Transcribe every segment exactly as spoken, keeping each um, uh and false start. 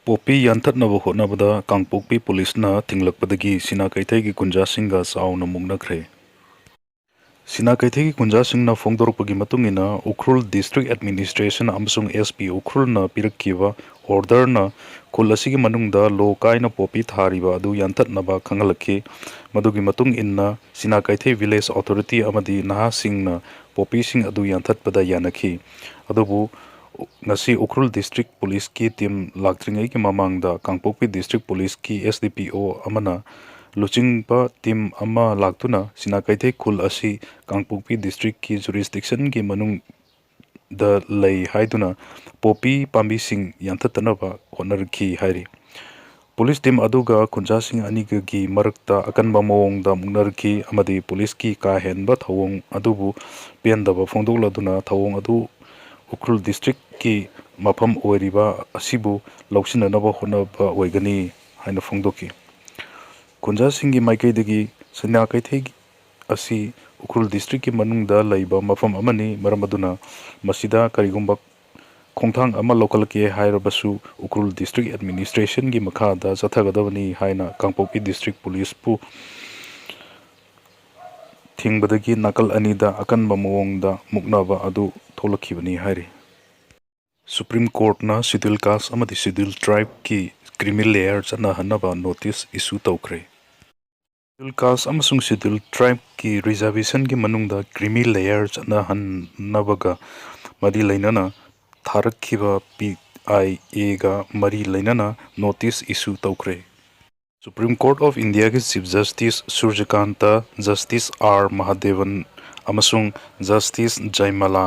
Poppy ꯌꯥꯟꯊꯠꯅꯕ ꯍꯣꯠꯅꯕꯗ ꯀꯥꯡꯄꯣꯛꯄꯤ ꯄꯨꯂꯤꯁꯅ ꯊꯤꯡꯂꯛꯄꯗꯒꯤ ꯁꯤꯅꯥ ꯀꯩꯊꯩꯒꯤ ꯈꯨꯟꯖꯥꯁꯤꯡꯒ ꯆꯥꯎꯅ ꯃꯨꯛꯅꯈ꯭ꯔꯦ꯫ ꯁꯤꯅꯥ ꯀꯩꯊꯩꯒꯤ ꯈꯨꯟꯖꯥꯁꯤꯡꯅ ꯐꯣꯡꯗꯣꯔꯛꯄꯒꯤ ꯃꯇꯨꯡ ꯏꯟꯅ, ꯎꯈ꯭ꯔꯨꯜ ꯗꯤꯁꯇ꯭ꯔꯤꯛ ꯑꯦꯗꯃꯤꯅꯤꯁꯇ꯭ꯔꯦꯁꯟ ꯑꯃꯁꯨꯡ ꯑꯦꯁ ꯄꯤ ꯎꯈ꯭ꯔꯨꯜꯅ ꯄꯤꯔꯛꯈꯤꯕ ꯑꯣꯔꯗꯔꯅ ꯈꯨꯜ ꯑꯁꯤꯒꯤ ꯃꯅꯨꯡꯗ ꯂꯣ ꯀꯥꯏꯅ ꯄꯣꯄꯤ ꯊꯥꯔꯤꯕ ꯑꯗꯨ ꯌꯥꯟꯊꯠꯅꯕ ꯈꯪꯍꯜꯂꯛꯈꯤ꯫ ꯃꯗꯨꯒꯤ ꯃꯇꯨꯡ ꯏꯟꯅ, ꯁꯤꯅꯥ ꯀꯩꯊꯩ ꯚꯤꯂꯦꯖ ꯑꯣꯊꯣꯔꯤꯇꯤ ꯑꯃꯗꯤ ꯅꯍꯥꯁꯤꯡꯅ ꯄꯣꯄꯤꯁꯤꯡ ꯑꯗꯨ ꯌꯥꯟꯊꯠꯄꯗ ꯌꯥꯅꯈꯤ꯫ ꯑꯗꯨꯕꯨ ꯉꯁꯤ ꯎꯈ꯭ꯔꯨꯜ ꯗꯤꯁꯇ꯭ꯔꯤꯛ ꯄꯨꯂꯤꯁꯀꯤ ꯇꯤꯝ ꯂꯥꯛꯇ꯭ꯔꯤꯉꯩꯒꯤ ꯃꯃꯥꯡꯗ ꯀꯥꯡꯄꯣꯛꯄꯤ ꯗꯤꯁꯇ꯭ꯔꯤꯛ ꯄꯨꯂꯤꯁꯀꯤ ꯑꯦꯁ ꯗꯤ ꯄꯤ ꯑꯣ ꯑꯃꯅ ꯂꯨꯆꯤꯡꯕ ꯇꯤꯝ ꯑꯃ ꯂꯥꯛꯇꯨꯅ ꯁꯤꯅꯥ ꯀꯩꯊꯩ ꯈꯨꯜ ꯑꯁꯤ ꯀꯥꯡꯄꯣꯛꯄꯤ ꯗꯤꯁꯇ꯭ꯔꯤꯛꯀꯤ ꯖꯨꯔꯤꯁꯗꯤꯛꯁꯟꯒꯤ ꯃꯅꯨꯡꯗ ꯂꯩ ꯍꯥꯏꯗꯨꯅ ꯄꯣꯄꯤ ꯄꯥꯝꯕꯤꯁꯤꯡ ꯌꯥꯟꯊꯠꯇꯅꯕ ꯍꯣꯠꯅꯔꯛꯈꯤ ꯍꯥꯏꯔꯤ꯫ ꯄꯨꯂꯤꯁ ꯇꯤꯝ ꯑꯗꯨꯒ ꯈꯨꯟꯖꯥꯁꯤꯡ ꯑꯅꯤꯒꯒꯤ ꯃꯔꯛꯇ ꯑꯀꯟꯕ ꯃꯑꯣꯡꯗ ꯃꯨꯛꯅꯔꯛꯈꯤ ꯑꯃꯗꯤ ꯄꯨꯂꯤꯁꯀꯤ ꯀꯥ ꯍꯦꯟꯕ ꯊꯧꯑꯣꯡ ꯑꯗꯨꯕꯨ ꯄꯦꯟꯗꯕ ꯐꯣꯡꯗꯣꯛꯂꯗꯨꯅ ꯊꯧꯑꯣꯡ ꯑꯗꯨ ꯎꯈ꯭ꯔꯨꯜ ꯗꯤꯁꯇ꯭ꯔꯤꯛꯀꯤ ꯃꯐꯝ ꯑꯣꯏꯔꯤꯕ ꯑꯁꯤꯕꯨ ꯂꯧꯁꯤꯟꯅꯅꯕ ꯍꯣꯠꯅꯕ ꯑꯣꯏꯒꯅꯤ ꯍꯥꯏꯅ ꯐꯣꯡꯗꯣꯛꯈꯤ꯫ ꯈꯨꯟꯖꯥꯁꯤꯡꯒꯤ ꯃꯥꯏꯀꯩꯗꯒꯤ ꯁꯤꯅꯥ ꯀꯩꯊꯩ ꯑꯁꯤ ꯎꯈ꯭ꯔꯨꯜ ꯗꯤꯁꯇ꯭ꯔꯤꯛꯀꯤ ꯃꯅꯨꯡꯗ ꯂꯩꯕ ꯃꯐꯝ ꯑꯃꯅꯤ, ꯃꯔꯝ ꯑꯗꯨꯅ ꯃꯁꯤꯗ ꯀꯔꯤꯒꯨꯝꯕ ꯈꯣꯡꯊꯥꯡ ꯑꯃ ꯂꯧꯈꯠꯂꯛꯀꯦ ꯍꯥꯏꯔꯕꯁꯨ ꯎꯈ꯭ꯔꯨꯜ ꯗꯤꯁꯇ꯭ꯔꯤꯛ ꯑꯦꯗꯃꯤꯅꯤꯁꯇ꯭ꯔꯦꯁꯟꯒꯤ ꯃꯈꯥꯗ ꯆꯠꯊꯒꯗꯕꯅꯤ ꯍꯥꯏꯅ ꯀꯥꯡꯄꯣꯛꯄꯤ ꯗꯤꯁꯇ꯭ꯔꯤꯛ ꯄꯨꯂꯤꯁꯄꯨ ꯊꯤꯡꯕꯗꯒꯤ ꯅꯥꯀꯜ ꯑꯅꯤꯗ ꯑꯀꯟꯕ ꯃꯑꯣꯡꯗ ꯃꯨꯛꯅꯕ ꯑꯗꯨ ꯊꯣꯛꯂꯛꯈꯤꯕꯅꯤ ꯍꯥꯏꯔꯤ꯫ ꯁꯨꯄ꯭ꯔꯤꯝ ꯀꯣꯔꯠꯅ ꯁꯦꯗ꯭ꯌꯨꯜ ꯀꯥꯁ ꯑꯃꯗꯤ ꯁꯦꯗ꯭ꯌꯨꯜ ꯇ꯭ꯔꯥꯏꯕꯀꯤ ꯀ꯭ꯔꯤꯃꯤ ꯂꯦꯌꯔ ꯆꯠꯅꯍꯟꯅꯕ ꯅꯣꯇꯤꯁ ꯏꯁꯨ ꯇꯧꯈ꯭ꯔꯦ꯫ ꯁꯦꯗ꯭ꯌꯨꯜ ꯀꯥꯁ ꯑꯃꯁꯨꯡ ꯁꯦꯗ꯭ꯌꯨꯜ ꯇ꯭ꯔꯥꯏꯕꯀꯤ ꯔꯤꯖꯥꯔꯕꯦꯁꯟꯒꯤ ꯃꯅꯨꯡꯗ ꯀ꯭ꯔꯤꯃꯤ ꯂꯦꯌꯔ ꯆꯠꯅꯍꯟꯅꯕꯒ ꯃꯔꯤ ꯂꯩꯅꯅ ꯊꯥꯔꯛꯈꯤꯕ ꯄꯤ ꯑꯥꯏ ꯑꯦꯒ ꯃꯔꯤ ꯂꯩꯅꯅ ꯅꯣꯇꯤꯁ ꯏꯁꯨ ꯇꯧꯈ꯭ꯔꯦ꯫ ꯁꯨꯄ꯭ꯔꯤꯝ ꯀꯣꯔꯠ ꯑꯣꯐ ꯏꯟꯗꯤꯌꯥꯒꯤ ꯆꯤꯐ ꯖꯁꯇꯤꯁ ꯁꯨꯔꯖꯀꯥꯟꯇ, ꯖꯁꯇꯤꯁ ꯑꯥꯔ ꯃꯍꯥꯗꯦꯕꯟ ꯑꯃꯁꯨꯡ ꯖꯁꯇꯤꯁ ꯖꯌꯃꯂꯥ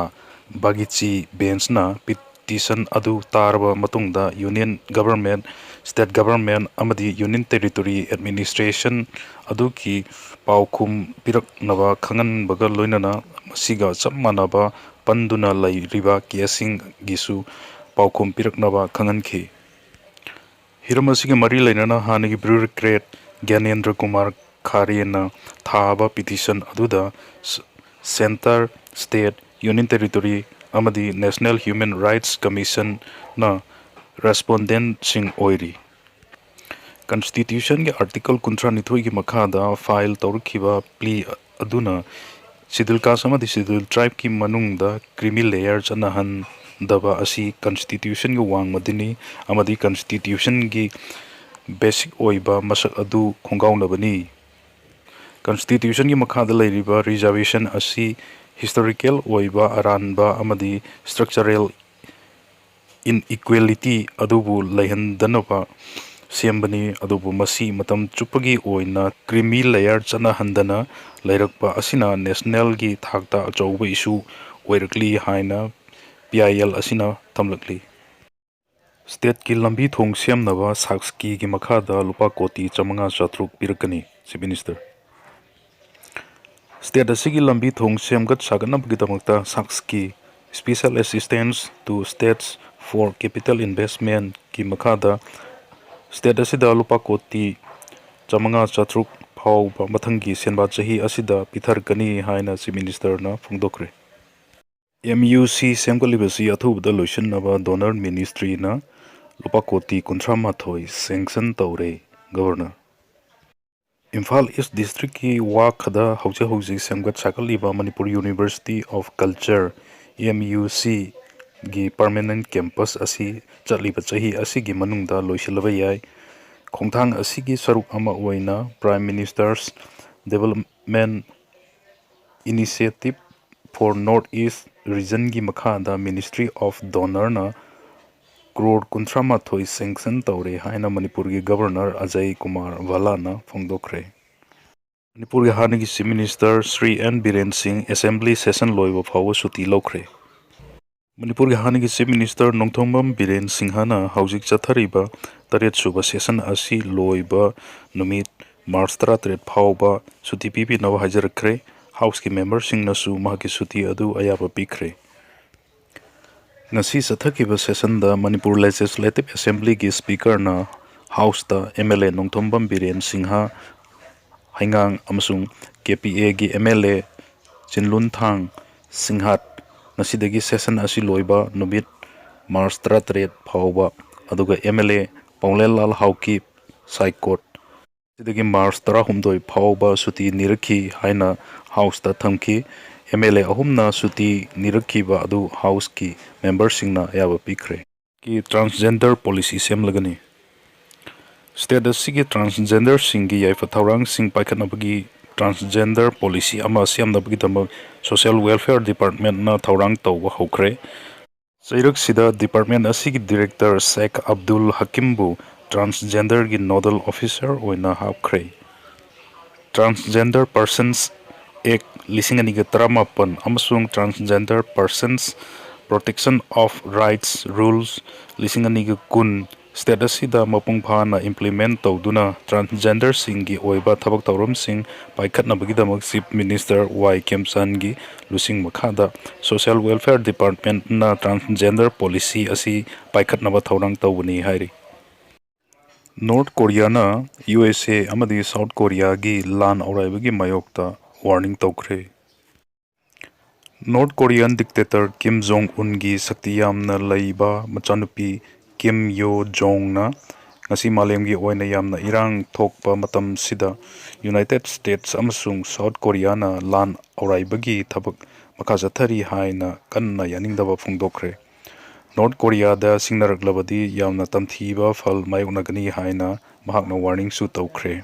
ꯕꯥꯒꯤꯆꯤ ꯕꯦꯟꯁꯅ ꯄꯤꯇꯤꯁꯟ ꯑꯗꯨ ꯇꯥꯔꯕ ꯃꯇꯨꯡꯗ ꯌꯨꯅꯤꯌꯟ ꯒꯚꯔꯟꯃꯦꯟꯠ, ꯁ꯭ꯇꯦꯠ ꯒꯚꯔꯟꯃꯦꯟꯠ ꯑꯃꯗꯤ ꯌꯨꯅꯤꯌꯟ ꯇꯦꯔꯤꯇꯣꯔꯤ ꯑꯦꯗꯃꯤꯅꯤꯁꯇ꯭ꯔꯦꯁꯟ ꯑꯗꯨꯒꯤ ꯄꯥꯎꯈꯨꯝ ꯄꯤꯔꯛꯅꯕ ꯈꯪꯍꯟꯕꯒ ꯂꯣꯏꯅꯅ ꯃꯁꯤꯒ ꯆꯞ ꯃꯥꯟꯅꯕ ꯄꯟꯗꯨꯅ ꯂꯩꯔꯤꯕ ꯀꯦꯁꯁꯤꯡꯒꯤꯁꯨ ꯄꯥꯎꯈꯨꯝ ꯄꯤꯔꯛꯅꯕ ꯈꯪꯍꯟꯈꯤ꯫ ꯍꯤꯔꯝ ꯑꯁꯤꯒ ꯃꯔꯤ ꯂꯩꯅꯅ ꯍꯥꯟꯅꯒꯤ ꯕ꯭ꯌꯨꯔꯣꯀ꯭ꯔꯦꯠ ꯒ꯭ꯌꯥꯅꯦꯟꯗ꯭ꯔ ꯀꯨꯃꯥꯔ ꯈꯥꯔꯦꯅ ꯊꯥꯕ ꯄꯤꯇꯤꯁꯟ ꯑꯗꯨꯗ ꯁ-, ꯁꯦꯟꯇꯔ, ꯁ꯭ꯇꯦꯠ, ꯌꯨꯅꯤꯌꯟ ꯇꯦꯔꯤꯇꯣꯔꯤ ꯑꯃꯗꯤ ꯅꯦꯁꯅꯦꯜ ꯍ꯭ꯌꯨꯃꯦꯟ ꯔꯥꯏꯠꯁ ꯀꯃꯤꯁꯟꯅ ꯔꯦꯁꯄꯣꯟꯗꯦꯟꯠꯁꯤꯡ ꯑꯣꯏꯔꯤ꯫ ꯀꯟꯁꯇꯤꯇ꯭ꯌꯨꯁꯟꯒꯤ ꯑꯥꯔꯇꯤꯀꯜ ꯀꯨꯟꯊ꯭ꯔꯥ ꯅꯤꯊꯣꯏꯒꯤ ꯃꯈꯥꯗ ꯐꯥꯏꯜ ꯇꯧꯔꯛꯈꯤꯕ ꯄ꯭ꯂꯤ ꯑꯗꯨꯅ ꯁꯤꯗꯨꯜ ꯀꯥꯁ ꯑꯃꯗꯤ ꯁꯤꯗꯨꯜ ꯇ꯭ꯔꯥꯏꯕꯀꯤ ꯃꯅꯨꯡꯗ ꯀ꯭ꯔꯤꯃꯤ ꯂꯦꯌꯔ ꯆꯠꯅꯍꯟꯗꯕ ꯑꯁꯤ ꯀꯟꯁꯇꯤꯇ꯭ꯌꯨꯁꯟꯒꯤ ꯋꯥꯡꯃꯗꯅꯤ ꯑꯃꯗꯤ ꯀꯟꯁꯇꯤꯇ꯭ꯌꯨꯁꯟꯒꯤ ꯕꯦꯁꯤꯛ ꯑꯣꯏꯕ ꯃꯁꯛ ꯑꯗꯨ ꯈꯣꯡꯒꯥꯎꯅꯕꯅꯤ꯫ ꯀꯟꯁꯇꯤꯇ꯭ꯌꯨꯁꯟꯒꯤ ꯃꯈꯥꯗ ꯂꯩꯔꯤꯕ ꯔꯤꯖꯥꯔꯕꯦꯁꯟ ꯑꯁꯤ ꯍꯤꯁꯇꯣꯔꯤꯀꯦꯜ ꯑꯣꯏꯕ ꯑꯔꯥꯟꯕ ꯑꯃꯗꯤ ꯁ꯭ꯇ꯭ꯔꯛꯆꯔꯦꯜ ꯏꯟꯏꯀ꯭ꯋꯦꯂꯤꯇꯤ ꯑꯗꯨꯕꯨ ꯂꯩꯍꯟꯗꯅꯕ ꯁꯦꯝꯕꯅꯤ, ꯑꯗꯨꯕꯨ ꯃꯁꯤ ꯃꯇꯝ ꯆꯨꯞꯄꯒꯤ ꯑꯣꯏꯅ ꯀ꯭ꯔꯤꯃꯤ ꯂꯦꯌꯔ ꯆꯠꯅꯍꯟꯗꯅ ꯂꯩꯔꯛꯄ ꯑꯁꯤꯅ ꯅꯦꯁꯅꯦꯜꯒꯤ ꯊꯥꯛꯇ ꯑꯆꯧꯕ ꯏꯁꯨ ꯑꯣꯏꯔꯛꯂꯤ ꯍꯥꯏꯅ ꯄꯤ ꯑꯥꯏ ꯑꯦꯜ ꯑꯁꯤꯅ ꯊꯝꯂꯛꯂꯤ꯫ ꯁ꯭ꯇꯦꯠꯀꯤ ꯂꯝꯕꯤ ꯊꯣꯡ ꯁꯦꯝꯅꯕ ꯁꯥꯛꯁꯀꯤꯒꯤ ꯃꯈꯥꯗ ꯂꯨꯄꯥ ꯀꯣꯇꯤ ꯆꯥꯃꯉꯥ ꯆꯥꯇ꯭ꯔꯨꯛ ꯄꯤꯔꯛꯀꯅꯤ, ꯆꯤꯐ ꯃꯤꯅꯤꯁꯇꯔ꯫ ꯁ꯭ꯇꯦꯠ ꯑꯁꯤꯒꯤ ꯂꯝꯕꯤ ꯊꯣꯡ ꯁꯦꯝꯒꯠ ꯁꯥꯒꯠꯅꯕꯒꯤꯗꯃꯛꯇ ꯁꯥꯛꯁꯀꯤ, Special Assistance to States for Capital Investmentꯀꯤ ꯃꯈꯥꯗ ꯁ꯭ꯇꯦꯠ ꯑꯁꯤꯗ ꯂꯨꯄꯥ ꯀꯣꯇꯤ ꯆꯥꯃꯉꯥ ꯆꯥꯇ꯭ꯔꯨꯛ ꯐꯥꯎꯕ ꯃꯊꯪꯒꯤ ꯁꯦꯟꯕꯥ ꯆꯍꯤ ꯑꯁꯤꯗ ꯄꯤꯊꯔꯛꯀꯅꯤ ꯍꯥꯏꯅ ꯆꯤꯐ ꯃꯤꯅꯤꯁꯇꯔꯅ ꯐꯣꯡꯗꯣꯛꯈ꯭ꯔꯦ꯫ ꯑꯦꯝ ꯌꯨ ꯁꯤ ꯁꯦꯝꯒꯠꯂꯤꯕꯁꯤ ꯑꯊꯨꯕꯗ ꯂꯣꯏꯁꯤꯟꯅꯕ ꯗꯣꯅꯔ ꯃꯤꯅꯤꯁꯇ꯭ꯔꯤꯅ ꯂꯨꯄꯥ ꯀꯣꯇꯤ ꯀꯨꯟꯊ꯭ꯔꯥ ꯃꯥꯊꯣꯏ ꯁꯦꯡꯁꯟ ꯇꯧꯔꯦ, ꯒꯕꯔꯅꯔ꯫ ꯏꯝꯐꯥꯜ ꯏꯁ ꯗꯤꯁꯇ꯭ꯔꯤꯛꯀꯤ ꯋꯥꯈꯗ ꯍꯧꯖꯤꯛ ꯍꯧꯖꯤꯛ ꯁꯦꯝꯒꯠ ꯁꯥꯒꯠꯂꯤꯕ Manipur university of culture, M U ꯁꯤꯒꯤ ꯄꯔꯃꯦꯅꯦꯟꯠ ꯀꯦꯝꯄꯁ ꯑꯁꯤ ꯆꯠꯂꯤꯕ ꯆꯍꯤ ꯑꯁꯤꯒꯤ ꯃꯅꯨꯡꯗ ꯂꯣꯏꯁꯤꯜꯂꯕ ꯌꯥꯏ꯫ ꯈꯣꯡꯊꯥꯡ ꯑꯁꯤꯒꯤ ꯁꯔꯨꯛ ꯑꯃ ꯑꯣꯏꯅ Prime Minister's Development Initiative for North East Regionꯒꯤ ꯃꯈꯥꯗ Ministry of Donorꯅ ꯀ꯭ꯔꯣꯔ ꯀꯨꯟꯊ꯭ꯔꯥ ꯃꯥꯊꯣꯏ ꯁꯦꯡꯁꯟ ꯇꯧꯔꯦ ꯍꯥꯏꯅ ꯃꯅꯤꯄꯨꯔꯒꯤ ꯒꯕꯔꯅꯔ ꯑꯖꯌ ꯀꯨꯃꯥꯔ ꯚꯜꯂꯥꯅ ꯐꯣꯡꯗꯣꯛꯈ꯭ꯔꯦ꯫ ꯃꯅꯤꯄꯨꯔꯒꯤ ꯍꯥꯟꯅꯒꯤ chief minister Shri N Biren Singh assembly session ꯂꯣꯏꯕ ꯐꯥꯎꯕ ꯁꯨꯇꯤ ꯂꯧꯈ꯭ꯔꯦ꯫ ꯃꯅꯤꯄꯨꯔꯒꯤ ꯍꯥꯟꯅꯒꯤ ꯆꯤꯐ ꯃꯤꯅꯤꯁꯇꯔ ꯅꯣꯡꯊꯣꯝꯕꯝ ꯕꯤꯔꯦꯟ ꯁꯤꯡꯍꯅ ꯍꯧꯖꯤꯛ ꯆꯠꯊꯔꯤꯕ ꯇꯔꯦꯠ ꯁꯨꯕ ꯁꯦꯁꯟ ꯑꯁꯤ ꯂꯣꯏꯕ ꯅꯨꯃꯤꯠ ꯃꯥꯔꯆ ꯇꯔꯥꯇꯔꯦꯠ ꯐꯥꯎꯕ ꯁꯨꯇꯤ ꯄꯤꯕꯤꯅꯕ ꯍꯥꯏꯖꯔꯛꯈ꯭ꯔꯦ꯫ ꯍꯥꯎꯁꯀꯤ ꯃꯦꯝꯕꯔꯁꯤꯡꯅꯁꯨ ꯃꯍꯥꯛꯀꯤ ꯁꯨꯇꯤ ꯑꯗꯨ ꯑꯌꯥꯕ ꯄꯤꯈ꯭ꯔꯦ꯫ ꯉꯁꯤ ꯆꯠꯊꯈꯤꯕ ꯁꯦꯁꯟꯗ ꯃꯅꯤꯄꯨꯔ ꯂꯦꯖꯤꯁꯂꯦꯇꯤꯚ ꯑꯦꯁꯦꯝꯕ꯭ꯂꯤꯒꯤ ꯁ꯭ꯄꯤꯀꯔꯅ ꯍꯥꯎꯁꯇ M L A Nongthombam Biren Singh, ꯍꯩꯉꯥꯡ ꯑꯃꯁꯨꯡ ꯀꯦ ꯄꯤ ꯑꯦꯒꯤ ꯑꯦꯝ ꯑꯦꯜ ꯑꯦ ꯆꯤꯟꯂꯨꯟꯊꯥꯡ ꯁꯤꯡꯍꯠ ꯉꯁꯤꯗꯒꯤ ꯁꯦꯁꯟ ꯑꯁꯤ ꯂꯣꯏꯕ ꯅꯨꯃꯤꯠ ꯃꯥꯔꯆ ꯇꯔꯥꯇꯔꯦꯠ ꯐꯥꯎꯕ ꯑꯗꯨꯒ MLA ꯄꯥꯎꯂꯦꯟꯂꯥꯜ ꯍꯥꯎꯀꯤꯞ ꯁꯥꯏꯀꯣꯠ ꯑꯁꯤꯗꯒꯤ ꯃꯥꯔꯆ ꯇꯔꯥꯍꯨꯝꯗꯣꯏ ꯐꯥꯎꯕ ꯁꯨꯇꯤ ꯅꯤꯔꯛꯈꯤ ꯍꯥꯏꯅ ꯍꯥꯎꯁꯇ ꯊꯝꯈꯤ꯫ MLA ꯑꯍꯨꯝꯅ ꯁꯨꯇꯤ ꯅꯤꯔꯛꯈꯤꯕ ꯑꯗꯨ ꯍꯥꯎꯁꯀꯤ ꯃꯦꯝꯕꯔꯁꯤꯡꯅ ꯑꯌꯥꯕ ꯄꯤꯈ꯭ꯔꯦ꯫ ꯀꯤ transgender policy ꯁꯦꯝꯂꯒꯅꯤ꯫ ꯁ꯭ꯇꯦꯠ ꯑꯁꯤꯒꯤ ꯇ꯭ꯔꯥꯟꯁꯖꯦꯟꯗꯔꯁꯤꯡꯒꯤ ꯌꯥꯏꯐ ꯊꯧꯔꯥꯡꯁꯤꯡ ꯄꯥꯏꯈꯠꯅꯕꯒꯤ transgender policy ꯑꯃ ꯁꯦꯝꯅꯕꯒꯤꯗꯃꯛ Social Welfare Departmentꯅ ꯊꯧꯔꯥꯡ ꯇꯧꯕ ꯍꯧꯈ꯭ꯔꯦ꯫ ꯆꯩꯔꯛꯁꯤꯗ ꯗꯤꯄꯥꯔꯠꯃꯦꯟ ꯑꯁꯤꯒꯤ ꯗꯤꯔꯦꯛꯇꯔ ꯁꯦꯈ ꯑꯕꯗꯨꯜ ꯍꯀꯤꯝꯕꯨ transgenderꯒꯤ nodal officer ꯑꯣꯏꯅ ꯍꯥꯞꯈ꯭ꯔꯦ꯫ Transgender Persons Act ꯂꯤꯁꯤꯡ ꯑꯅꯤꯒ ꯇꯔꯥꯃꯥꯄꯟ ꯑꯃꯁꯨꯡ Transgender Persons Protection of Rights Rules ꯂꯤꯁꯤꯡ ꯑꯅꯤꯒ ꯀꯨꯟ ꯁ꯭ꯇꯦꯠ ꯑꯁꯤꯗ ꯃꯄꯨꯡ ꯐꯥꯅ implement ꯇꯧꯗꯨꯅ transgenderꯁꯤꯡꯒꯤ ꯑꯣꯏꯕ ꯊꯕꯛ ꯊꯧꯔꯝꯁꯤꯡ ꯄꯥꯏꯈꯠꯅꯕꯒꯤꯗꯃꯛ Chief Minister ꯋꯥꯏ ꯈꯦꯝꯆꯥꯟꯒꯤ ꯂꯨꯆꯤꯡ ꯃꯈꯥꯗ Social Welfare Departmentꯅ transgender policy ꯑꯁꯤ ꯄꯥꯏꯈꯠꯅꯕ ꯊꯧꯔꯥꯡ ꯇꯧꯕꯅꯤ ꯍꯥꯏꯔꯤ꯫ ꯅꯣꯔꯠ ꯀꯣꯔꯤꯌꯥꯅ USA ꯑꯃꯗꯤ ꯁꯥꯎꯠ ꯀꯣꯔꯤꯌꯥꯒꯤ ꯂꯥꯟ ꯑꯧꯔꯥꯏꯕꯒꯤ ꯃꯥꯌꯣꯛꯇ warning ꯇꯧꯈ꯭ꯔꯦ꯫ ꯅꯣꯔꯠ ꯀꯣꯔꯤꯌꯥꯟ dictator ꯀꯤꯝ ꯖꯣꯡ ꯎꯟꯒꯤ ꯁꯛꯇꯤ ꯌꯥꯝꯅ ꯂꯩꯕ ꯃꯆꯥꯅꯨꯄꯤ ꯀꯤꯝ ꯌꯣ ꯖꯣꯡꯅ ꯉꯁꯤ ꯃꯥꯂꯦꯝꯒꯤ ꯑꯣꯏꯅ ꯌꯥꯝꯅ ꯏꯔꯥꯡ ꯊꯣꯛꯄ ꯃꯇꯝꯁꯤꯗ United States ꯑꯃꯁꯨꯡ ꯁꯥꯎꯠ ꯀꯣꯔꯤꯌꯥꯅ ꯂꯥꯟ ꯑꯧꯔꯥꯏꯕꯒꯤ ꯊꯕꯛ ꯃꯈꯥ ꯆꯠꯊꯔꯤ ꯍꯥꯏꯅ ꯀꯟꯅ ꯌꯥꯅꯤꯡꯗꯕ ꯐꯣꯡꯗꯣꯛꯈ꯭ꯔꯦ꯫ ꯅꯣꯔꯠ ꯀꯣꯔꯤꯌꯥꯗ ꯁꯤꯡꯅꯔꯛꯂꯕꯗꯤ ꯌꯥꯝꯅ ꯇꯝꯊꯤꯕ ꯐꯜ ꯃꯥꯌꯣꯛꯅꯒꯅꯤ ꯍꯥꯏꯅ ꯃꯍꯥꯛꯅ warningꯁꯨ ꯇꯧꯈ꯭ꯔꯦ꯫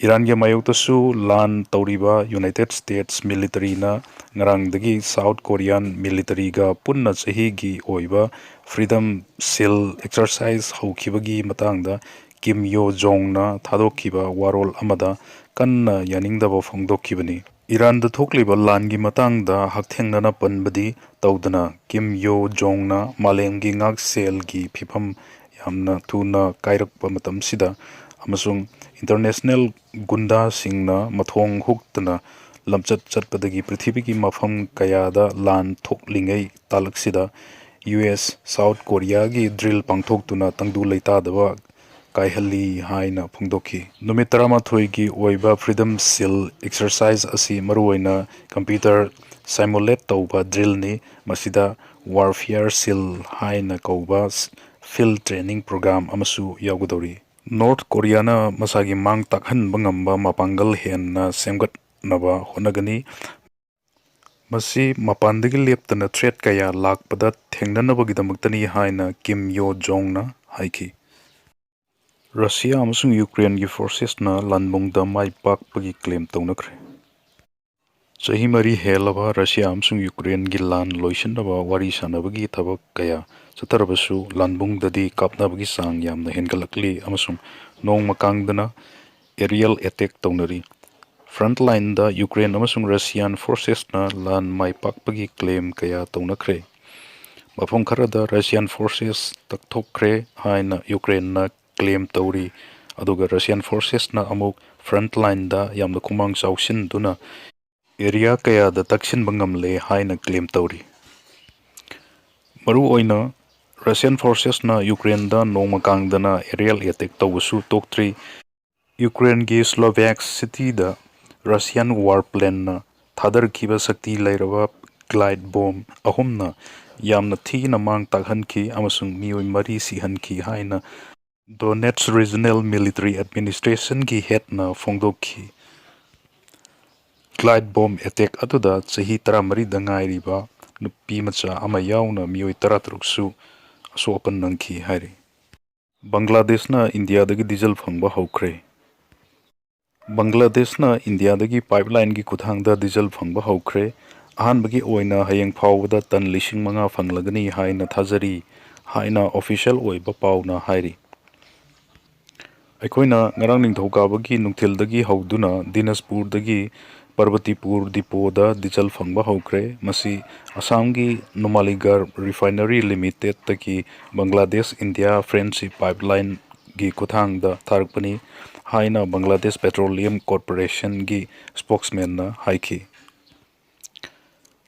ꯏꯔꯥꯟꯒꯤ ꯃꯥꯌꯣꯛꯇꯁꯨ ꯂꯥꯟ ꯇꯧꯔꯤꯕ United States militaryꯅ ꯉꯔꯥꯡꯗꯒꯤ ꯁꯥꯎꯠ ꯀꯣꯔꯤꯌꯥꯟ militaryꯒ ꯄꯨꯟꯅ ꯆꯍꯤꯒꯤ ꯑꯣꯏꯕ Freedom Shield exercise ꯍꯧꯈꯤꯕꯒꯤ ꯃꯇꯥꯡꯗ ꯀꯤꯝ ꯌꯣ ꯖꯣꯡꯅ ꯊꯥꯗꯣꯛꯈꯤꯕ ꯋꯥꯔꯣꯜ ꯑꯃꯗ ꯀꯟꯅ ꯌꯥꯅꯤꯡꯗꯕ ꯐꯣꯡꯗꯣꯛꯈꯤꯕꯅꯤ꯫ ꯏꯔꯥꯟꯗ ꯊꯣꯛꯂꯤꯕ ꯂꯥꯟꯒꯤ ꯃꯇꯥꯡꯗ ꯍꯛꯊꯦꯡꯅꯅ ꯄꯟꯕꯗꯤ ꯇꯧꯗꯅ ꯀꯤꯝ ꯌꯣ ꯖꯣꯡꯅ ꯃꯥꯂꯦꯝꯒꯤ ꯉꯥꯛꯁꯦꯜꯒꯤ ꯐꯤꯕꯝ ꯌꯥꯝꯅ ꯊꯨꯅ ꯀꯥꯏꯔꯛꯄ ꯃꯇꯝꯁꯤꯗ ꯑꯃꯁꯨꯡ international ꯒꯨꯟꯗꯥꯁꯤꯡꯅ ꯃꯊꯣꯡ ꯍꯨꯛꯇꯅ ꯂꯝꯆꯠ ꯆꯠꯄꯗꯒꯤ ꯄ꯭ꯔꯤꯊꯤꯕꯤꯒꯤ ꯃꯐꯝ ꯀꯌꯥꯗ ꯂꯥꯟ ꯊꯣꯛꯂꯤꯉꯩ ꯇꯥꯂꯛꯁꯤꯗ US ꯁꯥꯎꯠ ꯀꯣꯔꯤꯌꯥꯒꯤ drill ꯄꯥꯡꯊꯣꯛꯇꯨꯅ ꯇꯪꯗꯨ ꯂꯩꯇꯥꯗꯕ ꯀꯥꯏꯍꯜꯂꯤ ꯍꯥꯏꯅ ꯐꯣꯡꯗꯣꯛꯈꯤ꯫ ꯅꯨꯃꯤꯠ ꯇꯔꯥꯃꯥꯊꯣꯏꯒꯤ ꯑꯣꯏꯕ Freedom Shield exercise ꯑꯁꯤ ꯃꯔꯨꯑꯣꯏꯅ computer simulate ꯇꯧꯕ drillꯅꯤ꯫ ꯃꯁꯤꯗ Warfare Shield ꯍꯥꯏꯅ ꯀꯧꯕ field training program ꯑꯃꯁꯨ ꯌꯥꯎꯒꯗꯧꯔꯤ꯫ ꯅꯣꯔꯠ ꯀꯣꯔꯤꯌꯥꯅ ꯃꯁꯥꯒꯤ ꯃꯥꯡ ꯇꯥꯛꯍꯟꯕ ꯉꯝꯕ ꯃꯄꯥꯡꯒꯜ ꯍꯦꯟꯅ ꯁꯦꯝꯒꯠꯅꯕ ꯍꯣꯠꯅꯒꯅꯤ꯫ ꯃꯁꯤ ꯃꯄꯥꯟꯗꯒꯤ ꯂꯦꯞꯇꯅ threat ꯀꯌꯥ ꯂꯥꯛꯄꯗ ꯊꯦꯡꯅꯅꯕꯒꯤꯗꯃꯛꯇꯅꯤ ꯍꯥꯏꯅ ꯀꯤꯝ ꯌꯣ ꯖꯣꯡꯅ ꯍꯥꯏꯈꯤ꯫ ꯔꯁꯤꯌꯥ ꯑꯃꯁꯨꯡ ꯌꯨꯀ꯭ꯔꯦꯟꯒꯤ ꯐꯣꯔꯁꯦꯁꯅ ꯂꯥꯟꯕꯨꯡꯗ ꯃꯥꯏ ꯄꯥꯛꯄꯒꯤ ꯀ꯭ꯂꯦꯝ ꯇꯧꯅꯈ꯭ꯔꯦ꯫ ꯆꯍꯤ ꯃꯔꯤ ꯍꯦꯜꯂꯕ ꯔꯁꯤꯌꯥ ꯑꯃꯁꯨꯡ ꯌꯨꯀ꯭ꯔꯦꯟꯒꯤ ꯂꯥꯟ ꯂꯣꯏꯁꯤꯟꯅꯕ ꯋꯥꯔꯤ ꯁꯥꯟꯅꯕꯒꯤ ꯊꯕꯛ ꯀꯌꯥ ꯆꯠꯊꯔꯕꯁꯨ, ꯂꯥꯟꯕꯨꯡꯗꯗꯤ ꯀꯥꯞꯅꯕꯒꯤ ꯆꯥꯡ ꯌꯥꯝꯅ ꯍꯦꯟꯒꯠꯂꯛꯂꯤ ꯑꯃꯁꯨꯡ ꯅꯣꯡꯃ ꯀꯥꯡꯗꯅ aerial attack ꯇꯧꯅꯔꯤ꯫ Front lineꯗ ꯌꯨꯀ꯭ꯔꯦꯟ ꯑꯃꯁꯨꯡ ꯔꯁꯤꯌꯥꯟ ꯐꯣꯔꯁꯦꯁꯅ ꯂꯥꯟ ꯃꯥꯏ ꯄꯥꯛꯄꯒꯤ ꯀ꯭ꯂꯦꯝ ꯀꯌꯥ ꯇꯧꯅꯈ꯭ꯔꯦ꯫ ꯃꯐꯝ ꯈꯔꯗ ꯔꯁꯤꯌꯥꯟ ꯐꯣꯔꯁꯦꯁ ꯇꯛꯊꯣꯛꯈ꯭ꯔꯦ ꯍꯥꯏꯅ ꯌꯨꯀ꯭ꯔꯦꯟꯅ ꯀ꯭ꯂꯦꯝ ꯇꯧꯔꯤ, ꯑꯗꯨꯒ ꯔꯁꯤꯌꯥꯟ ꯐꯣꯔꯁꯦꯁꯅ ꯑꯃꯨꯛ front lineꯗ ꯌꯥꯝꯅ ꯈꯨꯃꯥꯡ ꯆꯥꯎꯁꯤꯟꯗꯨꯅ ꯑꯦꯔꯤꯌꯥ ꯀꯌꯥꯗ ꯇꯛꯁꯤꯟꯕ ꯉꯝꯂꯦ ꯍꯥꯏꯅ ꯀ꯭ꯂꯦꯝ ꯇꯧꯔꯤ꯫ ꯃꯔꯨꯑꯣꯏꯅ ꯔꯁꯤꯌꯥꯟ ꯐꯣꯔꯁꯦꯁꯅ ꯌꯨꯀ꯭ꯔꯦꯟꯗ ꯅꯣꯡꯃ ꯀꯥꯡꯗꯅ aerial attack ꯇꯧꯕꯁꯨ ꯇꯣꯛꯇ꯭ꯔꯤ꯫ ꯌꯨꯀ꯭ꯔꯦꯟꯒꯤ ꯁ꯭ꯂꯣꯚꯦꯛ ꯁꯤꯇꯤꯗ ꯔꯁꯤꯌꯥꯟ ꯋꯥꯔ ꯄ꯭ꯂꯦꯟꯅ ꯊꯥꯗꯔꯛꯈꯤꯕ ꯁꯛꯇꯤ ꯂꯩꯔꯕ glide bomb ꯑꯍꯨꯝꯅ ꯌꯥꯝꯅ ꯊꯤꯅ ꯃꯥꯡ ꯇꯥꯛꯍꯟꯈꯤ ꯑꯃꯁꯨꯡ ꯃꯤꯑꯣꯏ ꯃꯔꯤ ꯁꯤꯍꯟꯈꯤ ꯍꯥꯏꯅ Donetsk Regional Military Administrationꯒꯤ headꯅ ꯐꯣꯡꯗꯣꯛꯈꯤ꯫ Glide bomb attack ꯑꯗꯨꯗ ꯆꯍꯤ ꯇꯔꯥꯃꯔꯤꯗ ꯉꯥꯏꯔꯤꯕ ꯅꯨꯄꯤ ꯃꯆꯥ ꯑꯃ ꯌꯥꯎꯅ ꯃꯤꯑꯣꯏ ꯇꯔꯥꯇꯔꯨꯛꯁꯨ ꯑꯁꯣꯛ ꯑꯄꯟ ꯅꯪꯈꯤ ꯍꯥꯏꯔꯤ꯫ ꯕꯪꯒ꯭ꯂꯥꯗꯦꯁꯅ ꯏꯟꯗꯤꯌꯥꯗꯒꯤ ꯗꯤꯖꯜ ꯐꯪꯕ ꯍꯧꯈ꯭ꯔꯦ꯫ ꯕꯪꯒ꯭ꯂꯥꯗꯦꯁꯅ ꯏꯟꯗꯤꯌꯥꯗꯒꯤ ꯄꯥꯏꯞꯂꯥꯏꯟꯒꯤ ꯈꯨꯠꯊꯥꯡꯗ ꯗꯤꯖꯜ ꯐꯪꯕ ꯍꯧꯈ꯭ꯔꯦ꯫ ꯑꯍꯥꯟꯕꯒꯤ ꯑꯣꯏꯅ ꯍꯌꯦꯡ ꯐꯥꯎꯕꯗ ꯇꯟ ꯂꯤꯁꯤꯡ ꯃꯉꯥ ꯐꯪꯂꯒꯅꯤ ꯍꯥꯏꯅ ꯊꯥꯖꯔꯤ ꯍꯥꯏꯅ official ꯑꯣꯏꯕ ꯄꯥꯎꯅ ꯍꯥꯏꯔꯤ꯫ ꯑꯩꯈꯣꯏꯅ ꯉꯔꯥꯡ ꯅꯤꯡꯊꯧꯀꯥꯕꯒꯤ ꯅꯨꯡꯊꯤꯜꯗꯒꯤ ꯍꯧꯗꯨꯅ ꯗꯤꯅꯖꯄꯨꯔꯗꯒꯤ ꯄꯔꯕꯇꯤꯄꯨꯔ ꯗꯤꯄꯣꯗ ꯗꯤꯖꯜ ꯐꯪꯕ ꯍꯧꯈ꯭ꯔꯦ꯫ ꯃꯁꯤ ꯑꯁꯥꯝꯒꯤ ꯅꯨꯃꯥꯂꯤꯒꯔ Refinery Limitedꯇꯒꯤ ꯕꯪꯒ꯭ꯂꯥꯗꯦꯁ ꯏꯟꯗꯤꯌꯥ Friendship Pipelineꯒꯤ ꯈꯨꯠꯊꯥꯡꯗ ꯊꯥꯔꯛꯄꯅꯤ ꯍꯥꯏꯅ ꯕꯪꯒ꯭ꯂꯥꯗꯦꯁ Petroleum Corporationꯒꯤ spokesmanꯅ ꯍꯥꯏꯈꯤ꯫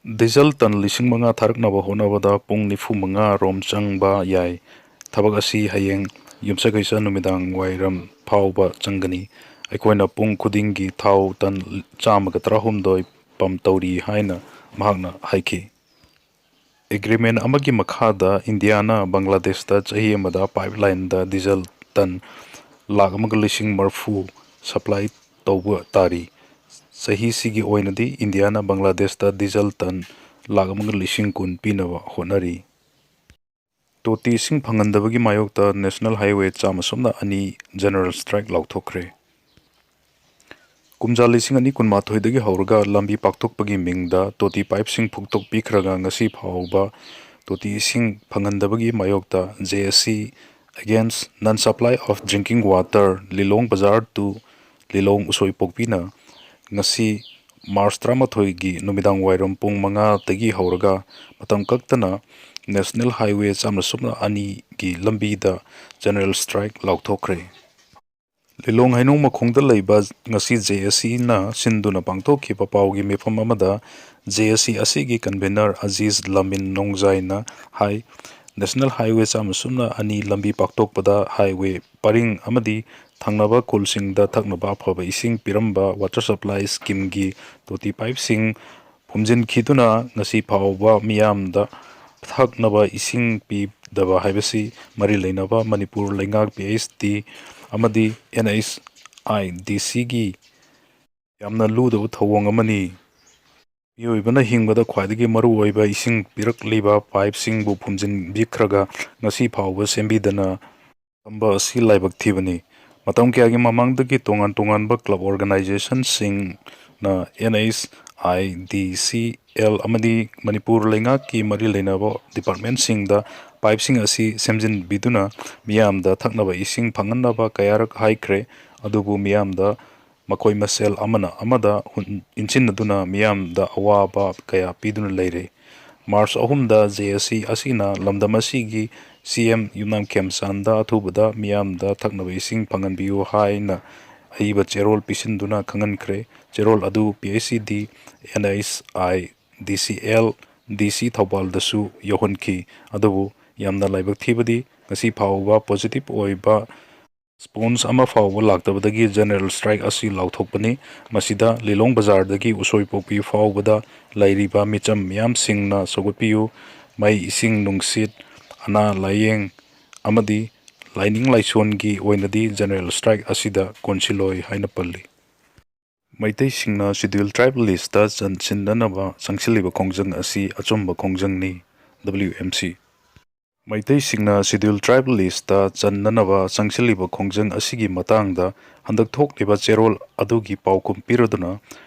ꯗꯤꯖꯜ ꯇꯟ ꯂꯤꯁꯤꯡ ꯃꯉꯥ ꯊꯥꯔꯛꯅꯕ ꯍꯣꯠꯅꯕꯗ ꯄꯨꯡ ꯅꯤꯐꯨ ꯃꯉꯥ ꯔꯣꯝ ꯆꯪꯕ ꯌꯥꯏ꯫ ꯊꯕꯛ ꯑꯁꯤ ꯍꯌꯦꯡ ꯌꯨꯝꯁꯀꯩꯁ ꯅꯨꯃꯤꯗꯥꯡ ꯋꯥꯏꯔꯝ ꯐꯥꯎꯕ ꯆꯪꯒꯅꯤ꯫ ꯑꯩꯈꯣꯏꯅ ꯄꯨꯡ ꯈꯨꯗꯤꯡꯒꯤ ꯊꯥꯎ ꯇꯟ ꯆꯥꯝꯃꯒ ꯇꯔꯥꯍꯨꯝꯗꯣꯏ pump ꯇꯧꯔꯤ ꯍꯥꯏꯅ ꯃꯍꯥꯛꯅ ꯍꯥꯏꯈꯤ꯫ ꯑꯦꯒ꯭ꯔꯤꯃꯦꯟ ꯑꯃꯒꯤ ꯃꯈꯥꯗ ꯏꯟꯗꯤꯌꯥꯅ ꯕꯪꯒ꯭ꯂꯥꯗꯦꯁꯇ ꯆꯍꯤ ꯑꯃꯗ ꯄꯥꯏꯞꯂꯥꯏꯟꯗ ꯗꯤꯖꯜ ꯇꯟ ꯂꯥꯈ ꯑꯃꯒ ꯂꯤꯁꯤꯡ ꯃꯔꯤꯐꯨ ꯁꯄ꯭ꯂꯥꯏ ꯇꯧꯕ ꯇꯥꯔꯤ꯫ ꯆꯍꯤꯁꯤꯒꯤ ꯑꯣꯏꯅꯗꯤ ꯏꯟꯗꯤꯌꯥꯅ ꯕꯪꯒ꯭ꯂꯥꯗꯦꯁꯇ ꯗꯤꯖꯜ ꯇꯟ ꯂꯥꯈ ꯑꯃꯒ ꯂꯤꯁꯤꯡ ꯀꯨꯟ ꯄꯤꯅꯕ ꯍꯣꯠꯅꯔꯤ꯫ ꯇꯣꯇꯤ ꯏꯁꯤꯡ ꯐꯪꯍꯟꯗꯕꯒꯤ ꯃꯥꯌꯣꯛꯇ ꯅꯦꯁꯅꯦꯜ ꯍꯥꯏꯋꯦ ꯆꯥꯝꯃ ꯁꯨꯞꯅ ꯑꯅꯤ ꯖꯦꯅꯔꯦꯜ ꯁ꯭ꯇ꯭ꯔꯥꯏꯛ ꯂꯥꯎꯊꯣꯛꯈ꯭ꯔꯦ꯫ ꯀꯨꯝꯖꯥ ꯂꯤꯁꯤꯡ ꯑꯅꯤ ꯀꯨꯟꯃꯥꯊꯣꯏꯗꯒꯤ ꯍꯧꯔꯒ ꯂꯝꯕꯤ ꯄꯥꯛꯊꯣꯛꯄꯒꯤ ꯃꯤꯡꯗ ꯇꯣꯇꯤ ꯄꯥꯏꯞꯁꯤꯡ ꯐꯨꯛꯇꯣꯛꯄꯤꯈ꯭ꯔꯒ ꯉꯁꯤ ꯐꯥꯎꯕ ꯇꯣꯇꯤ ꯏꯁꯤꯡ ꯐꯪꯍꯟꯗꯕꯒꯤ ꯃꯥꯌꯣꯛꯇ J A C Against Non Supply of Drinking Water, ꯂꯤꯂꯣꯡ ꯕꯖꯥꯔ to ꯂꯤꯂꯣꯡ ꯎꯁꯣꯏꯄꯣꯛꯄꯤꯅ ꯉꯁꯤ ꯃꯥꯔꯆ ꯇꯔꯥꯃꯥꯊꯣꯏꯒꯤ ꯅꯨꯃꯤꯗꯥꯡ ꯋꯥꯏꯔꯝ ꯄꯨꯡ ꯃꯉꯥꯗꯒꯤ ꯍꯧꯔꯒ ꯃꯇꯝ ꯀꯛꯇꯅ ꯅꯦꯁꯅꯦꯜ ꯍꯥꯏꯋꯦ ꯆꯥꯝꯃ ꯁꯨꯞꯅ ꯑꯅꯤꯒꯤ ꯂꯝꯕꯤꯗ ꯖꯦꯅꯔꯦꯜ ꯁ꯭ꯇ꯭ꯔꯥꯏꯛ ꯂꯥꯎꯊꯣꯛꯈ꯭ꯔꯦ꯫ ꯂꯤꯂꯣꯡ ꯍꯩꯅꯧ ꯃꯈꯣꯡꯗ ꯂꯩꯕ ꯉꯁꯤ J A Cꯅ ꯁꯤꯟꯗꯨꯅ ꯄꯥꯡꯊꯣꯛꯈꯤꯕ ꯄꯥꯎꯒꯤ ꯃꯤꯐꯝ ꯑꯃꯗ J A C ꯑꯁꯤꯒꯤ ꯀꯟꯚꯦꯅꯔ ꯑꯖꯤꯖ ꯂꯥꯃꯤꯟ ꯅꯣꯡꯖꯥꯏꯅ ꯍꯥꯏ, ꯅꯦꯁꯅꯦꯜ ꯍꯥꯏꯋꯦ ꯆꯥꯝꯃ ꯁꯨꯞꯅ ꯑꯅꯤ ꯂꯝꯕꯤ ꯄꯥꯛꯊꯣꯛꯄꯗ ꯍꯥꯏꯋꯦ ꯄꯔꯤꯡ ꯑꯃꯗꯤ ꯊꯪꯅꯕ ꯈꯨꯜꯁꯤꯡꯗ ꯊꯛꯅꯕ ꯑꯐꯕ ꯏꯁꯤꯡ ꯄꯤꯔꯝꯕ ꯋꯥꯇꯔ ꯁꯄ꯭ꯂꯥꯏ ꯁ꯭ꯀꯤꯝꯒꯤ ꯇꯣꯇꯤ ꯄꯥꯏꯞꯁꯤꯡ ꯐꯨꯝꯖꯤꯟꯈꯤꯗꯨꯅ ꯉꯁꯤ ꯐꯥꯎꯕ ꯃꯤꯌꯥꯝꯗ ꯊꯛꯅꯕ ꯏꯁꯤꯡ ꯄꯤꯗꯕ ꯍꯥꯏꯕꯁꯤ ꯃꯔꯤ ꯂꯩꯅꯕ ꯃꯅꯤꯄꯨꯔ ꯂꯩꯉꯥꯛ, P H D ꯑꯃꯗꯤ N H I D Cꯒꯤ ꯌꯥꯝꯅ ꯂꯨꯗꯕ ꯊꯧꯑꯣꯡ ꯑꯃꯅꯤ꯫ ꯃꯤꯑꯣꯏꯕꯅ ꯍꯤꯡꯕꯗ ꯈ꯭ꯋꯥꯏꯗꯒꯤ ꯃꯔꯨꯑꯣꯏꯕ ꯏꯁꯤꯡ ꯄꯤꯔꯛꯂꯤꯕ ꯄꯥꯏꯞꯁꯤꯡꯕꯨ ꯐꯨꯝꯖꯤꯟꯕꯤꯈ꯭ꯔꯒ ꯉꯁꯤ ꯐꯥꯎꯕ ꯁꯦꯝꯕꯤꯗꯅ ꯊꯝꯕ ꯑꯁꯤ ꯂꯥꯏꯕꯛ ꯊꯤꯕꯅꯤ꯫ ꯃꯇꯝ ꯀꯌꯥꯒꯤ ꯃꯃꯥꯡꯗꯒꯤ ꯇꯣꯉꯥꯟ ꯇꯣꯉꯥꯟꯕ club ꯑꯣꯔꯒꯅꯥꯏꯖꯦꯁꯟꯁꯤꯡꯅ N H I D C L ꯑꯃꯗꯤ ꯃꯅꯤꯄꯨꯔ ꯂꯩꯉꯥꯛꯀꯤ ꯃꯔꯤ ꯂꯩꯅꯕ ꯗꯤꯄꯥꯔꯠꯃꯦꯟꯁꯤꯡꯗ ꯄꯥꯏꯞꯁꯤꯡ ꯑꯁꯤ ꯁꯦꯝꯖꯤꯟꯕꯤꯗꯨꯅ ꯃꯤꯌꯥꯝꯗ ꯊꯛꯅꯕ ꯏꯁꯤꯡ ꯐꯪꯍꯟꯅꯕ ꯀꯌꯥꯔꯛ ꯍꯥꯏꯈ꯭ꯔꯦ, ꯑꯗꯨꯕꯨ ꯃꯤꯌꯥꯝꯗ ꯃꯈꯣꯏ ꯃꯁꯦꯜ ꯑꯃꯅ ꯑꯃꯗ ꯍꯨꯟ-, ꯏꯟꯁꯤꯟꯅꯗꯨꯅ ꯃꯤꯌꯥꯝꯗ ꯑꯋꯥꯕ ꯀꯌꯥ ꯄꯤꯗꯨꯅ ꯂꯩꯔꯦ꯫ ꯃꯥꯔꯆ ꯑꯍꯨꯝꯗ J A C ꯑꯁꯤꯅ ꯂꯝꯗꯝ ꯑꯁꯤꯒꯤ C M ꯌꯨꯝꯅꯥꯝ ꯈꯦꯝꯆꯥꯟꯗ ꯑꯊꯨꯕꯗ ꯃꯤꯌꯥꯝꯗ ꯊꯛꯅꯕ ꯏꯁꯤꯡ ꯐꯪꯍꯟꯕꯤꯌꯨ ꯍꯥꯏꯅ ꯑꯏꯕ ꯆꯦꯔꯣꯜ ꯄꯤꯁꯤꯟꯗꯨꯅ ꯈꯪꯍꯟꯈ꯭ꯔꯦ꯫ ꯆꯦꯔꯣꯜ ꯑꯗꯨ P H E D, N H I D C L, D C ꯊꯧꯕꯥꯜꯗꯁꯨ ꯌꯧꯍꯟꯈꯤ꯫ ꯑꯗꯨꯕꯨ ꯌꯥꯝꯅ ꯂꯥꯏꯕꯛ ꯊꯤꯕꯗꯤ ꯉꯁꯤ ꯐꯥꯎꯕ ꯄꯣꯖꯤꯇꯤꯚ ꯑꯣꯏꯕ ꯔꯦꯁꯄꯣꯟꯁ ꯑꯃ ꯐꯥꯎꯕ ꯂꯥꯛꯇꯕꯗꯒꯤ ꯖꯦꯅꯔꯦꯜ ꯁ꯭ꯇ꯭ꯔꯥꯏꯛ ꯑꯁꯤ ꯂꯥꯎꯊꯣꯛꯄꯅꯤ꯫ ꯃꯁꯤꯗ ꯂꯤꯂꯣꯡ ꯕꯖꯥꯔꯗꯒꯤ ꯎꯁꯣꯏꯄꯣꯛꯄꯤ ꯐꯥꯎꯕꯗ ꯂꯩꯔꯤꯕ ꯃꯤꯆꯝ ꯃꯤꯌꯥꯝꯁꯤꯡꯅ ꯁꯧꯒꯠꯄꯤꯌꯨ꯫ ꯃꯩ, ꯏꯁꯤꯡ, ꯅꯨꯡꯁꯤꯠ, ꯑꯅꯥ ꯂꯥꯏꯌꯦꯡ ꯑꯃꯗꯤ ꯂꯥꯏꯅꯤꯡ ꯂꯥꯏꯁꯣꯟꯒꯤ ꯑꯣꯏꯅꯗꯤ general strike ꯑꯁꯤꯗ ꯀꯣꯟꯁꯤꯜꯂꯣꯏ ꯍꯥꯏꯅ ꯄꯜꯂꯤ꯫ ꯃꯩꯇꯩꯁꯤꯡꯅ Scheduled Tribe listꯇ ꯆꯟꯁꯤꯟꯅꯅꯕ ꯆꯪꯁꯤꯜꯂꯤꯕ ꯈꯣꯡꯖꯪ ꯑꯁꯤ ꯑꯆꯨꯝꯕ ꯈꯣꯡꯖꯪꯅꯤ꯫ W M C꯫ ꯃꯩꯇꯩꯁꯤꯡꯅ Scheduled Tribe listꯇ ꯆꯟꯅꯅꯕ ꯆꯪꯁꯤꯜꯂꯤꯕ ꯈꯣꯡꯖꯪ ꯑꯁꯤꯒꯤ ꯃꯇꯥꯡꯗ ꯍꯟꯗꯛ ꯊꯣꯛꯂꯤꯕ ꯆꯦꯔꯣꯜ ꯑꯗꯨꯒꯤ ꯄꯥꯎꯈꯨꯝ ꯄꯤꯔꯗꯨꯅ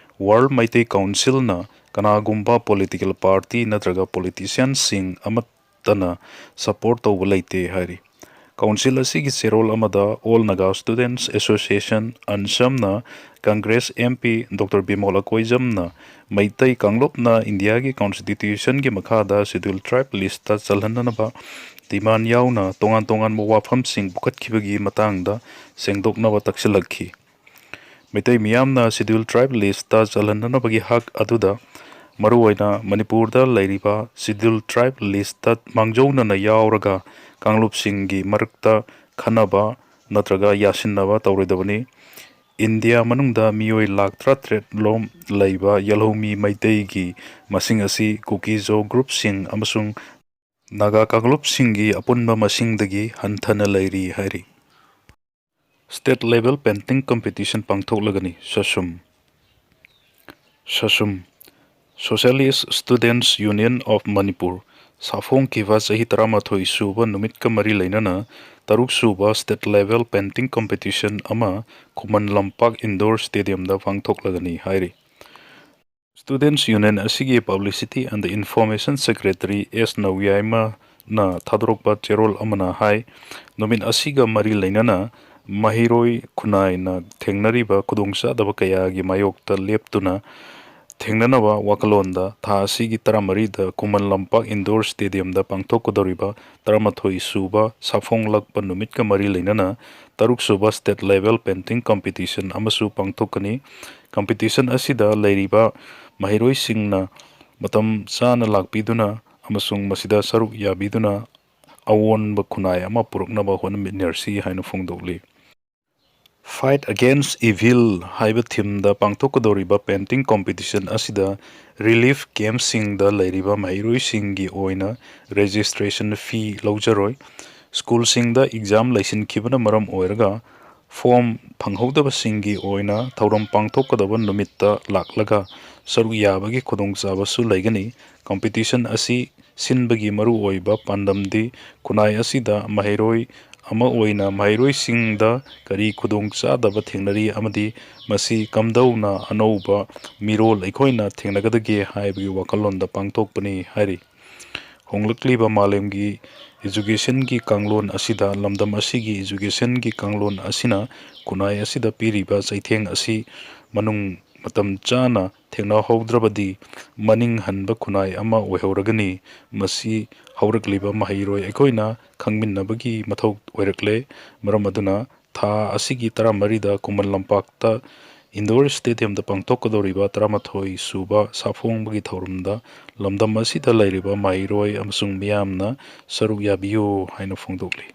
World Meitei Councilꯅ ꯀꯅꯥꯒꯨꯝꯕ political party ꯅꯠꯇ꯭ꯔꯒ politicianꯁꯤꯡ ꯑꯃꯠꯇꯅ support ꯇꯧꯕ ꯂꯩꯇꯦ ꯍꯥꯏꯔꯤ꯫ Council ꯑꯁꯤꯒꯤ ꯆꯦꯔꯣꯜ ꯑꯃꯗ All Naga Students Association, ꯑꯟꯁꯝꯅ Congress M P Doctor Bimol ꯑꯀꯣꯏꯖꯝꯅ Meitei ꯀꯥꯡꯂꯨꯞꯅ ꯏꯟꯗꯤꯌꯥꯒꯤ Constitutionꯒꯤ ꯃꯈꯥꯗ Scheduled Tribe listꯇ ꯆꯜꯍꯟꯅꯅꯕ demand ꯌꯥꯎꯅ ꯇꯣꯉꯥꯟ ꯇꯣꯉꯥꯟꯕ ꯋꯥꯐꯝꯁꯤꯡ ꯄꯨꯈꯠꯈꯤꯕꯒꯤ ꯃꯇꯥꯡꯗ ꯁꯦꯡꯗꯣꯛꯅꯕ ꯇꯛꯁꯤꯜꯂꯛꯈꯤ꯫ ꯃꯩꯇꯩ ꯃꯤꯌꯥꯝꯅ Scheduled Tribe listꯇ ꯆꯜꯍꯟꯅꯅꯕꯒꯤ ꯍꯛ ꯑꯗꯨꯗ ꯃꯔꯨꯑꯣꯏꯅ ꯃꯅꯤꯄꯨꯔꯗ ꯂꯩꯔꯤꯕ Scheduled Tribe listꯇ ꯃꯥꯡꯖꯧꯅꯅ ꯌꯥꯎꯔꯒ ꯀꯥꯡꯂꯨꯞꯁꯤꯡꯒꯤ ꯃꯔꯛꯇ ꯈꯟꯅꯕ ꯅꯠꯇ꯭ꯔꯒ ꯌꯥꯁꯤꯟꯅꯕ ꯇꯧꯔꯣꯏꯗꯕꯅꯤ꯫ ꯏꯟꯗꯤꯌꯥ ꯃꯅꯨꯡꯗ ꯃꯤꯑꯣꯏ ꯂꯥꯈ ꯇꯔꯥꯇꯔꯦꯠ ꯂꯣꯝ ꯂꯩꯕ ꯌꯦꯜꯍꯧꯃꯤ ꯃꯩꯇꯩꯒꯤ ꯃꯁꯤꯡ ꯑꯁꯤ ꯀꯨꯀꯤ-ꯖꯣ group ꯁꯤꯡ ꯑꯃꯁꯨꯡ ꯅꯥꯒꯥ ꯀꯥꯡꯂꯨꯞꯁꯤꯡꯒꯤ ꯑꯄꯨꯟꯕ ꯃꯁꯤꯡꯗꯒꯤ ꯍꯟꯊꯅ ꯂꯩꯔꯤ ꯍꯥꯏꯔꯤ꯫ State level painting competition ꯄꯥꯡꯊꯣꯛꯂꯒꯅꯤ꯫ ꯁꯁꯨꯝ꯫ ꯁꯁꯨꯝ꯫ Socialist Students Union of Manipur ꯁꯥꯐꯣꯡꯈꯤꯕ ꯆꯍꯤ ꯇꯔꯥꯃꯥꯊꯣꯏ ꯁꯨꯕ ꯅꯨꯃꯤꯠꯀ ꯃꯔꯤ ꯂꯩꯅꯅ ꯇꯔꯨꯛ ꯁꯨꯕ state level painting competition ꯑꯃ ꯈꯨꯃꯟ ꯂꯝꯄꯥꯛ indoor stadiumꯗ ꯄꯥꯡꯊꯣꯛꯂꯒꯅꯤ ꯍꯥꯏꯔꯤ꯫ Students Union ꯑꯁꯤꯒꯤ Publicity and Information Secretary ꯑꯦꯁ ꯅꯧꯌꯥꯏꯃꯅ ꯊꯥꯗꯣꯔꯛꯄ ꯆꯦꯔꯣꯜ ꯑꯃꯅ ꯍꯥꯏ, ꯅꯨꯃꯤꯠ ꯑꯁꯤꯒ ꯃꯔꯤ ꯂꯩꯅꯅ ꯃꯍꯩꯔꯣꯏ ꯈꯨꯟꯅꯥꯏꯅ ꯊꯦꯡꯅꯔꯤꯕ ꯈꯨꯗꯣꯡꯆꯥꯗꯕ ꯀꯌꯥꯒꯤ ꯃꯥꯌꯣꯛꯇ ꯂꯦꯞꯇꯨꯅ ꯊꯦꯡꯅꯅꯕ ꯋꯥꯈꯜꯂꯣꯟꯗ ꯊꯥ ꯑꯁꯤꯒꯤ ꯇꯔꯥꯃꯔꯤꯗ ꯈꯨꯃꯟ ꯂꯝꯄꯥꯛ indoor stadiumꯗ ꯄꯥꯡꯊꯣꯛꯀꯗꯧꯔꯤꯕ ꯇꯔꯥꯃꯥꯊꯣꯏ ꯁꯨꯕ ꯁꯥꯐꯣꯡꯂꯛꯄ ꯅꯨꯃꯤꯠꯀ ꯃꯔꯤ ꯂꯩꯅꯅ ꯇꯔꯨꯛ ꯁꯨꯕ state level painting competition ꯑꯃꯁꯨ ꯄꯥꯡꯊꯣꯛꯀꯅꯤ꯫ Competition ꯑꯁꯤꯗ ꯂꯩꯔꯤꯕ ꯃꯍꯩꯔꯣꯏꯁꯤꯡꯅ ꯃꯇꯝ ꯆꯥꯅ ꯂꯥꯛꯄꯤꯗꯨꯅ ꯑꯃꯁꯨꯡ ꯃꯁꯤꯗ ꯁꯔꯨꯛ ꯌꯥꯕꯤꯗꯨꯅ ꯑꯑꯣꯟꯕ ꯈꯨꯟꯅꯥꯏ ꯑꯃ ꯄꯨꯔꯛꯅꯕ ꯍꯣꯠꯅꯃꯤꯟꯅꯔꯁꯤ ꯍꯥꯏꯅ ꯐꯣꯡꯗꯣꯛꯂꯤ꯫ Fight Against Evil ꯍꯥꯏꯕ ꯊꯤꯝꯗ ꯄꯥꯡꯊꯣꯛꯀꯗꯧꯔꯤꯕ ꯄꯦꯟꯇꯤꯡ ꯀꯣꯝꯄꯤꯇꯤꯁꯟ ꯑꯁꯤꯗ ꯔꯤꯂꯤꯐ ꯀꯦꯝꯞꯁꯤꯡꯗ ꯂꯩꯔꯤꯕ ꯃꯍꯩꯔꯣꯏꯁꯤꯡꯒꯤ ꯑꯣꯏꯅ ꯔꯦꯖꯤꯁꯇ꯭ꯔꯦꯁꯟ ꯐꯤ ꯂꯧꯖꯔꯣꯏ꯫ ꯁ꯭ꯀꯨꯜꯁꯤꯡꯗ ꯑꯦꯛꯖꯥꯝ ꯂꯩꯁꯤꯟꯈꯤꯕꯅ ꯃꯔꯝ ꯑꯣꯏꯔꯒ ꯐꯣꯔꯝ ꯐꯪꯍꯧꯗꯕꯁꯤꯡꯒꯤ ꯑꯣꯏꯅ ꯊꯧꯔꯝ ꯄꯥꯡꯊꯣꯛꯀꯗꯕ ꯅꯨꯃꯤꯠꯇ ꯂꯥꯛꯂꯒ ꯁꯔꯨꯛ ꯌꯥꯕꯒꯤ ꯈꯨꯗꯣꯡꯆꯥꯕꯁꯨ ꯂꯩꯒꯅꯤ꯫ ꯀꯝꯄꯤꯇꯤꯁꯟ ꯑꯁꯤ ꯁꯤꯟꯕꯒꯤ ꯃꯔꯨꯑꯣꯏꯕ ꯄꯥꯟꯗꯝꯗꯤ ꯈꯨꯟꯅꯥꯏ ꯑꯁꯤꯗ ꯃꯍꯩꯔꯣꯏ ꯑꯃ ꯑꯣꯏꯅ ꯃꯍꯩꯔꯣꯏꯁꯤꯡꯗ ꯀꯔꯤ ꯈꯨꯗꯣꯡꯆꯥꯗꯕ ꯊꯦꯡꯅꯔꯤ ꯑꯃꯗꯤ ꯃꯁꯤ ꯀꯝꯗꯧꯅ ꯑꯅꯧꯕ ꯃꯤꯔꯣꯜ ꯑꯩꯈꯣꯏꯅ ꯊꯦꯡꯅꯒꯗꯒꯦ ꯍꯥꯏꯕꯒꯤ ꯋꯥꯈꯜꯂꯣꯟꯗ ꯄꯥꯡꯊꯣꯛꯄꯅꯤ ꯍꯥꯏꯔꯤ꯫ ꯍꯣꯡꯂꯛꯂꯤꯕ ꯃꯥꯂꯦꯝꯒꯤ ꯏꯖꯨꯀꯦꯁꯟꯒꯤ ꯀꯥꯡꯂꯣꯟ ꯑꯁꯤꯗ ꯂꯝꯗꯝ ꯑꯁꯤꯒꯤ ꯏꯖꯨꯀꯦꯁꯟꯒꯤ ꯀꯥꯡꯂꯣꯟ ꯑꯁꯤꯅ ꯈꯨꯟꯅꯥꯏ ꯑꯁꯤꯗ ꯄꯤꯔꯤꯕ ꯆꯩꯊꯦꯡ ꯑꯁꯤ ꯃꯅꯨꯡ ꯃꯇꯝ ꯆꯥꯅ ꯊꯦꯡꯅꯍꯧꯗ꯭ꯔꯕꯗꯤ ꯃꯅꯤꯡ ꯍꯟꯕ ꯈꯨꯟꯅꯥꯏ ꯑꯃ ꯑꯣꯏꯍꯧꯔꯒꯅꯤ꯫ ꯃꯁꯤ ꯍꯧꯔꯛꯂꯤꯕ ꯃꯍꯩꯔꯣꯏ ꯑꯩꯈꯣꯏꯅ ꯈꯪꯃꯤꯟꯅꯕꯒꯤ ꯃꯊꯧ ꯑꯣꯏꯔꯛꯂꯦ꯫ ꯃꯔꯝ ꯑꯗꯨꯅ ꯊꯥ ꯑꯁꯤꯒꯤ ꯇꯔꯥꯃꯔꯤꯗ ꯈꯨꯃꯟ ꯂꯝꯄꯥꯛꯇ ꯏꯟꯗꯣꯔ ꯁ꯭ꯇꯦꯗꯤꯌꯝꯗ ꯄꯥꯡꯊꯣꯛꯀꯗꯧꯔꯤꯕ ꯇꯔꯥꯃꯥꯊꯣꯏ ꯁꯨꯕ ꯁꯥꯐꯣꯡꯕꯒꯤ ꯊꯧꯔꯝꯗ ꯂꯝꯗꯝ ꯑꯁꯤꯗ ꯂꯩꯔꯤꯕ ꯃꯍꯩꯔꯣꯏ ꯑꯃꯁꯨꯡ ꯃꯤꯌꯥꯝꯅ ꯁꯔꯨꯛ ꯌꯥꯕꯤꯌꯨ ꯍꯥꯏꯅ ꯐꯣꯡꯗꯣꯛꯂꯤ꯫